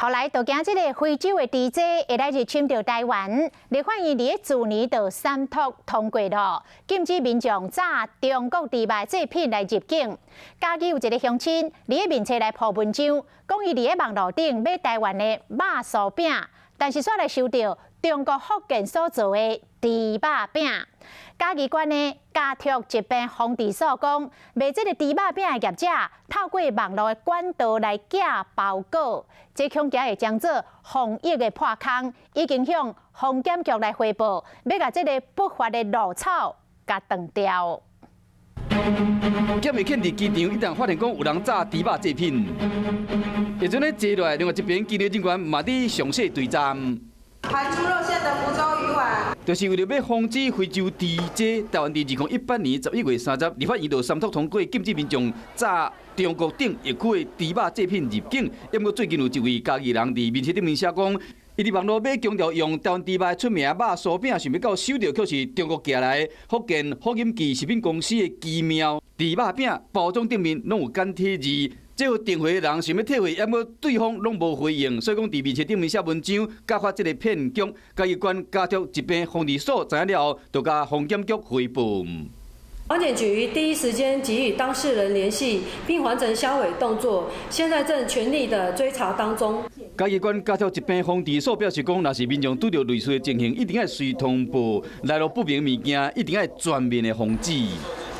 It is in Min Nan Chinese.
後來就驚這个非洲的豬隻會來入侵著台灣，立法院佇咧去年就三讀通過咯，禁止民眾炸中國豬肉製品來入境。嘉義有一个鄉親佇咧面冊來鋪文章，講伊佇咧網路頂買台灣的肉酥餅，但是煞來收著中國福建所做的豬肉餅。嘉義縣的家畜疾病防治所講，賣這个豬肉餅的業者透過網路的管道來寄包裹，這恐驚會將做防疫的破空，已經向防檢局來匯報，欲共這个不法的路草共斷掉。檢疫犬佇機場一旦發現講有人炸豬肉製品，會陣咧坐落來，另外一邊機場人員嘛佇詳細對查。含豬肉餡的福州魚丸，就是為著欲防止非洲豬隻。台灣佇2018年11月30，立法院就三讀通過禁止民眾炸中國頂疫區的豬肉製品入境。不過最近有一位嘉義人佇面冊頂面寫講，伊佇網路買強調用台灣豬肉出名肉酥餅，想欲到收著卻是中國寄來福建福飲記食品公司的奇妙豬肉餅，包裝頂面攏有簡體字。這號訂貨的人想欲退貨，毋過對方攏無回應，所以講佇面冊頂面寫文章，揭發這个騙局。嘉義縣家畜疾病防治所知影了後，就共防檢局匯報。防檢局第一時間給予當事人聯繫，並完成銷毀動作，現在正全力的追查當中。嘉義縣家畜疾病防治所表示講，若是民眾拄著類似的情形，一定愛隨通報，來路不明物件，一定愛全面的防止。